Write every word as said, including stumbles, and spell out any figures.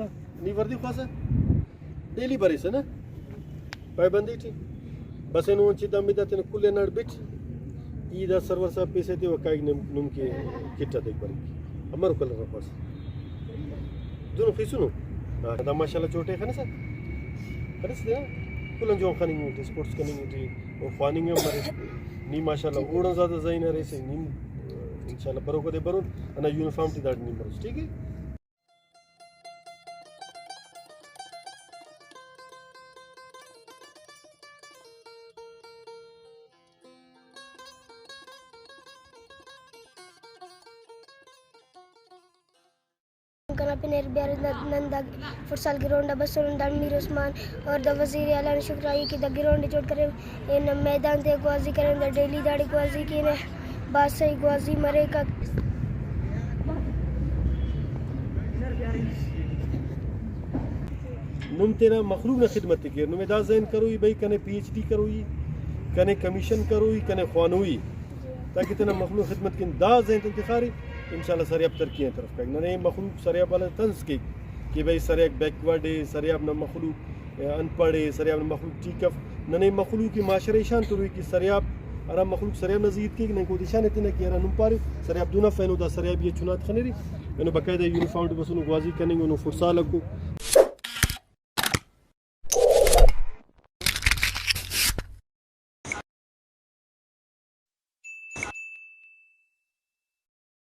نی وردی خواسہ، ڈیلی بریسہ نا، پائبندی ٹی۔ بس اینو انچے دم ادا تینا کل ہناٹ بٹ، ای دا سرور صاحب پیسہ تے و کائک نم، نم کہ کٹ آتیک بریک۔ امر کلر آ خواسہ۔ دونوں خیسونو۔ ہاں، دا ماشاءاللہ چوٹے خنسہ۔ خنسہ دے نا؟ کل آن جوان خننگ ٹی، اسپورٹس کننگ ٹی، او خواننگ ہم مریک۔ نی ماشاءاللہ اوڑان زیادہ ذہین ارے سے، نی انشاءاللہ بروکا دے برون، انا یونیفارم ٹی داڑے نی مروس، ٹھیک ہے؟ کنا پن اربیار نن دا فٹسال گراؤنڈ آ بسرن، داڑے میر عثمان اور دا وزیر اعلیٰ نا شکریہ ءِ کہ دا گراؤنڈ ءِ جوڑ کرے، اے نن میدان تے گوازی کرین، دا ڈیلی داڑے گوازی کینہ، بھاز سہی گوازی مریک۔ نم تینا مخلوق نا خدمت ءِ کیر، نمے دا ذہن کروئی بھئی کنے پی ایچ ڈی کروئی، کنے کمیشن کروئی، کنے خوانوئی، تاکہ تینا مخلوق خدمت کن دا ذہن تن تخارے، انشاءاللہ سریاب ترقی آن طرف کائک۔ ننے مخلوق سریاب والا طنز کیک کہ بھئی سریاب بیکورڈ ءِ، سریاب نا مخلوق ان پڑھ ءِ، سریاب نا مخلوق ٹھیک اف۔ ننے مخلوق ءِ معاشرہ ءِ شان تروئی کہ سریاب، ہرا مخلوق سریاب نا زی ہیت کیک، نن اودے شان ایتنہ کہ ہرا نم پارے، سریاب دہن اف، اینو دا سریابی ءِ چنات خنرے، اینو باقاعدہ یونیفارم ٹی بسنو گوازی کننگ، اینو فٹسال اکو،